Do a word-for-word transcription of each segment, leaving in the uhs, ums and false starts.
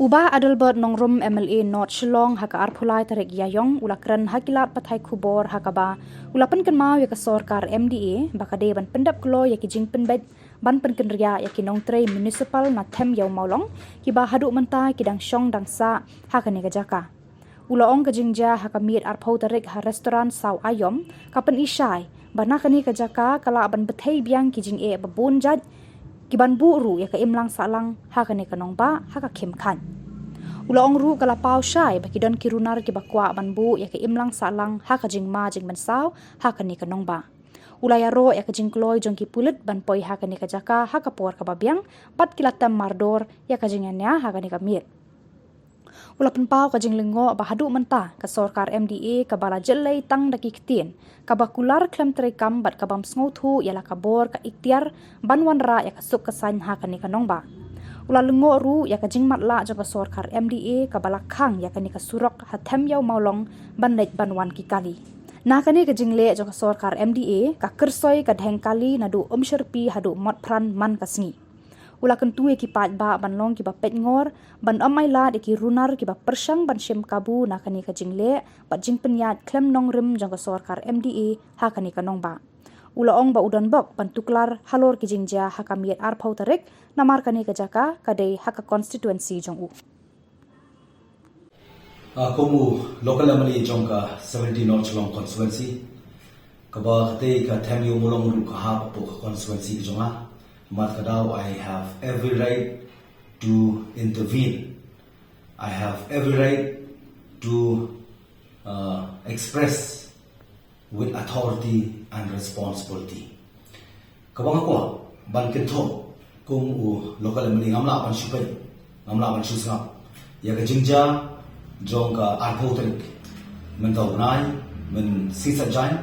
U Bah Adelbert Nongrum, M L A North Shillong, ha ka arphew lai tarik Ïaïong, u la kren ha ki lad pathai khubor ha kaba u la pynkynmaw ïa ka sorkar M D A ba ka dei ban pyndep kloi ïa ki jingpynbeit ban pynkynriah ïa ki nongtrei municipal na Them Ïew Mawlong, kiba haduh mynta ki dang shong dang sah ha kane ka jaka. U la ong ka jingjia ha ka miet arphew tarik ha restaurant Saw Aiom ka pyni shai ba na kane ka jaka ka lah ban bthei biang ki jingeh ba bun jait, ki ban buh ruh ïa ka imlang sahlang ha kane ka nongbah ha ka khim khat. U la ong ruh ka la paw shai ba ki don ki runar kiba kwah ban buh ïa ka imlang sahlang ha ka jingma jingmynsaw ha kane ka nongbah. U la ïaroh ïa ka jingkloi jong ki pulit ban poi ha kane ka jaka ha ka por kaba biang, bad ki la tem mardor ïa ka jingïania ha kane ka miet. U la pynpaw ka jinglyngngoh ba haduh mynta ka sorkar M D A kaba la jyllei tang da ki ktien, kaba kular khlem treikam bad kabym sngewthuh ïa la ka bor ka iktiar ban wanrah ïa ka suk ka saiñ ha kane ka nongbah. U la lyngngoh ruh ïa ka jingmatlah jong ka sorkar M D A kaba la khang ïa kane ka surok ha Them Ïew Mawlong ban leit ban wan ki kali. Na kane ka jingleh jong ka sorkar M D A, ka kyrsoi ka dheng kali naduh Umshyrpi haduh Motphran man ka sngi. U la kyntu ïa ki paidbah ban long kiba peitngor, ban ym ailad ïa ki runar kiba pyrshang ban shim kabu na kane ka jingleh bad jingpynïaid khlem nongrim jong ka sorkar M D A ha kane ka nongbah. U la ong ba u don bok ban tuklar halor ki jingjia ha ka miet arphew tarik, namar kane ka jaka ka dei ha ka constituency jong u. Ah, kum u local M L A jong ka seventeen North Shillong constituency, kaba katei ka Them Ïew Mawlong ruh ka hap hapoh ka constituency ka jong nga. Mat ka daw, I have every right to intervene. I have every right to, uh, express with authority and responsibility. Kaba nga kwah ban kynthoh kum u local M L A, ngam lah ban shu peit, ngam lah ban shu sngap ïa ka jingjia jong ka arphew tarik mynta u bnai, mynshisha jaiñ,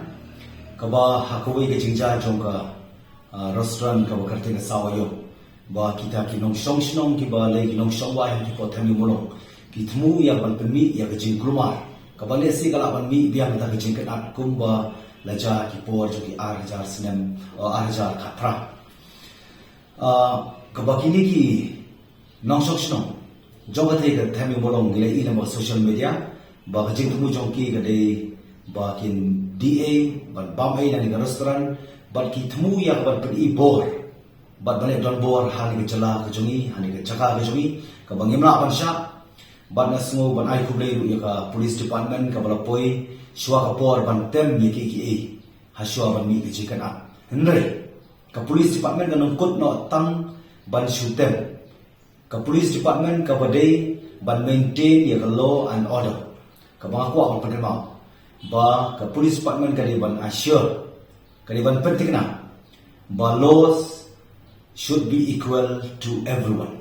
kaba ha kawei ka jingjia jong ka, ah, restaurant kaba kyrteng ka Saw Aiom, ba kita ki nongshong shnong kiba lei ki nongshong wai ha ki por Them Ïew Mawlong ki thmu ïa ban pynmih ïa ka jingkulmar kaba lehse ka lah ban mih biang da ka jingkynad kumba la jia ha ki por jong ki ar hajar snem, oh, ar hajar khatphra. Ah, kaba kine ki nongshong shnong jong katei ka Them Ïew Mawlong ngi la ïohi lyngba social media ba ka jingthmu jong ki ka dei ba kin die ei ban bam ei na kane ka restaurant, bad ki thmu ïa ka ban pyni bor bad ban leh donbor ha kane ka jylla ka jong ngi, ha kane ka jaka ka jong ngi, kaba ngim lah ban shah. Bad nga sngew ban ai khublei ruh ïa ka police department kaba la poi shuwa ka por ban tem ïa kiei kiei ha shuwa ban mih ka jingkynad. Hynrei ka police department kan ym kut noh tang ban shu tem. Ka police department kaba dei ban maintain ïa ka law and order, kaba nga kwah ban pynkynmaw ba ka police department ka dei ban assure, ka dei ban pynthikna ba laws should be equal to everyone.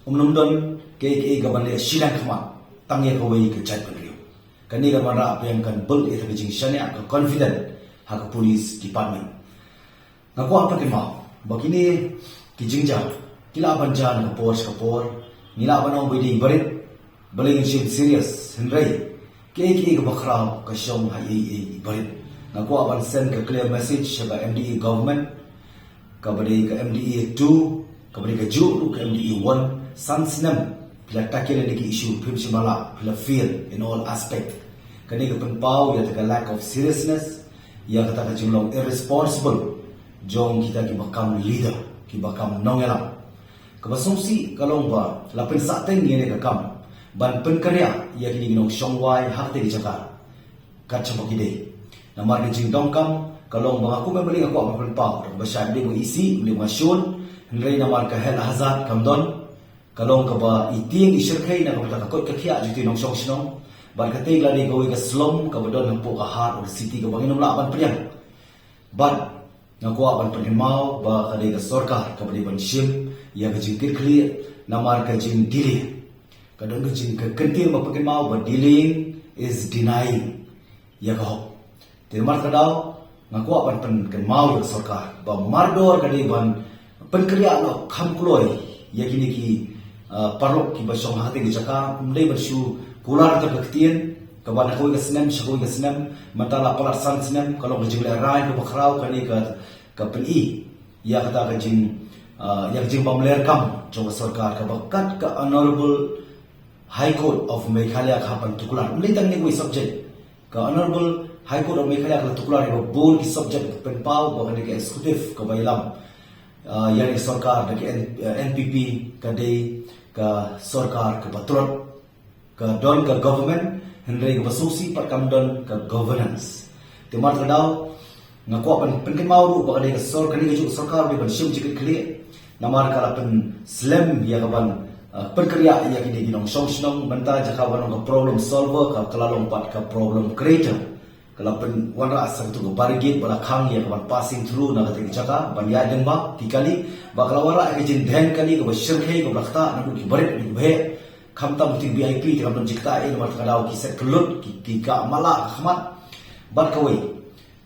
Um nym don kaei kaei kaban leh shiliang khmat tang ïa kawei ka jaitbynriew. Kane ka ban rah biang, kan build ïa ka jingshaniah, ka confident ha ka police department. Nga kwah pynkynmaw ba kine ki jingjia ki lah ban jia na ka por sha ka por. Ngi lah ban ong ba dei barit, balei ngin shim serious, hynrei kiei kiei kaba khraw ka shong ha eiei barit. Nga kwah ban send ka clear message sha ka M D A government, kaba dei ka M D A two, kaba dei kajuh ruh ka M D A one, san snem phi la tackle ïa ki issue, phim shym la lah, phi la fail in all aspect. Kane ka pynpaw ïa ka lack of seriousness, ïa kata ka jinglong irresponsible jong kita kiba kam leader, kiba kam nongïalam. Kaba sngewsih ka long ba la pynsahteng ïa kane ka kam ban pynkynriah ïa kine ki nongshong wai ha katei ka jaka kat shaba ki dei. Namar ka jingdonkam ka long ba nga kum em balei nga kwah ban pynpaw, ba shai balei ba nga isih, balei ba nga shun, hynrei namar ka health hazard kam don. Ka long kaba i tieng i shyrkhei na ka bynta ka koit ka khiah jong ki nongshong shnong. Bad katei ka la dei kawei ka slum kaba don hapoh ka heart of the city kaba ngin ym lah ban pdiang. Bad nga kwah ban pynkynmaw ba ka dei ka sorkar kaba dei ban shim ïa ka jingkitkhlieh namar ka jingdelay. Ka don ka jing, ka kyntien ba pynkynmaw ba delaying is denying ïa ka hok. Te namar kata ka daw nga kwah ban pynkynmaw ïa ka sorkar ba mardor ka dei ban pynkynriah noh kham kloi ïa kine ki, ah, paralok kiba shong ha katei ka jaka, ym dei ban shu kular ïa ka ktien kaba na kawei ka snem sha kawei ka snem, mynta la palat san snem, ka long ka jinglehrain kaba khraw. Kane ka, ka pyni ïa kata ka jing, ah, ïa ka jingbymlerkam jong ka sorkar kaba kat ka Honorable High Court of Meghalaya ka hap ban tuklar. Ym dei tang kane kawei subject. Ka Honorable High Court of Meghalaya ka la tuklar ïa ka bun ki subject, ka pynpaw ba kane ka executive kaba ïalam, ah, ïa ka sorkar da ka N-, eh, N P P, ka dei ka sorkar kaba trot, ka don ka government, hynrei kaba sngewsih pat kam don ka governance. Te namar kata ka daw, nga kwah ban pynkynmaw ruh ba ka dei ka sor-, kane ka juh sorkar dei ban shim jingkitkhlieh. Namar ka la pynslem ïa ka ban, uh, pynkynriah ïa kine ki nongshong shnong, mynta jaka ban long ka problem solver, ka, ka la long pat ka problem creator. Ka la pynwanrah sa katu ka barricade ba la khang ïa ka ban passing through na kata ka jaka, ban ïaid lyngba ki kali, ba ka la wanrah ïa ka jingdheng kali kaba shyrkhei kaba la ktah naduh ki barit naduh ki baheh. Khamtam ki V I P te kam don jingktah ei, namar kata ka daw ki set kyllut, ki, ki kah matlah ha khmat. Bad kawei,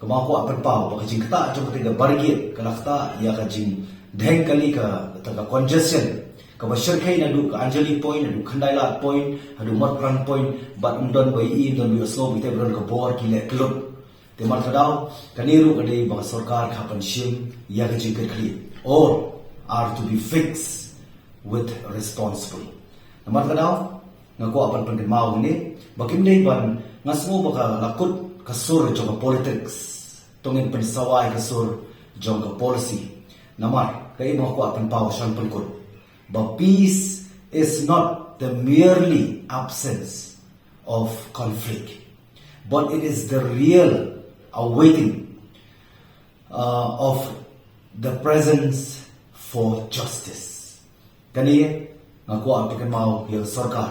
kaba nga kwah pynpaw ba ka jingktah jong kata ka barricade ka la ktah ïa ka jingdheng kali, ka, kata ka congestion kaba shyrkhei naduh ka Anjali Point, naduh Khyndai Lad Point, haduh Motphran Point, bad ym don ba ïohi, ym don ba ïohsngew, ba ite ba don ka bor ki leh kyllut. Te namar kata ka daw, kane ruh ka dei ba ka sorkar ka hap ban shim ïa ka jingkitkhlieh, or are to be fixed with responsible. Namar kata ka daw, nga kwah ban pynkynmaw ne ba kim dei ban, nga sngew ba ka la kut ka sur jong ka politics, to ngin pynsawa ïa ka sur jong ka policy. Namar kaei ba nga kwah pynpaw sha pynkut, ba peace is not the merely absence of conflict, but it is the real awaiting, uh, of the presence for justice. Kane nga kwah pynkynmaw ïa ka sorkar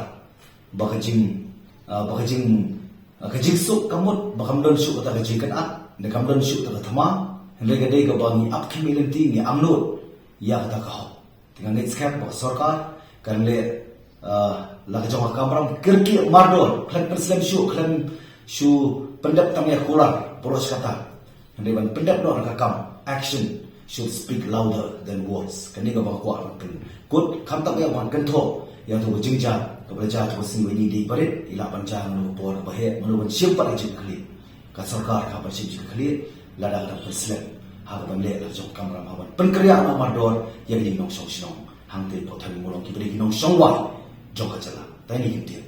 ba ka jing, uh, ba ka jing, uh, ka jingsuk ka mut ba kam don shuh kata ka jingkynad, ne kam don shuh kata ka thma, hynrei ka dei kaba ngi ap khmih lynti, ngi angnud ïa kata ka hok. Te nga ngeit skhem ba ka sorkar kan leh, ah, la ka jong ka kamram, kyrkieh mardor, khlem pynslem shuh, khlem shu pyndep tang ïa kular baroh shi katta. Hynrei ban pyndep noh na ka kam, action should speak louder than words. Kane kaba nga kwah ban pynkut, khamtam ïa ban kynthoh ïa tu ka jingjia kaba la jia tu ka sngi, ba ine i dei barit, i lah ban jia hano ka por kaba heh, mano ban shim pat ïa ka jingkitkhlieh. Ka sorkar ka hap ban shim jingkitkhlieh lada ka dang pynslem ha ka ban leh la ka jong ka kamram, ha ban pynkynriah noh mardor ïa ki nongshong shnong hangtei hapoh Thaiñ Mawlong, kiba dei ki nongshong wai jong ka jylla. Tang ine ki ktien.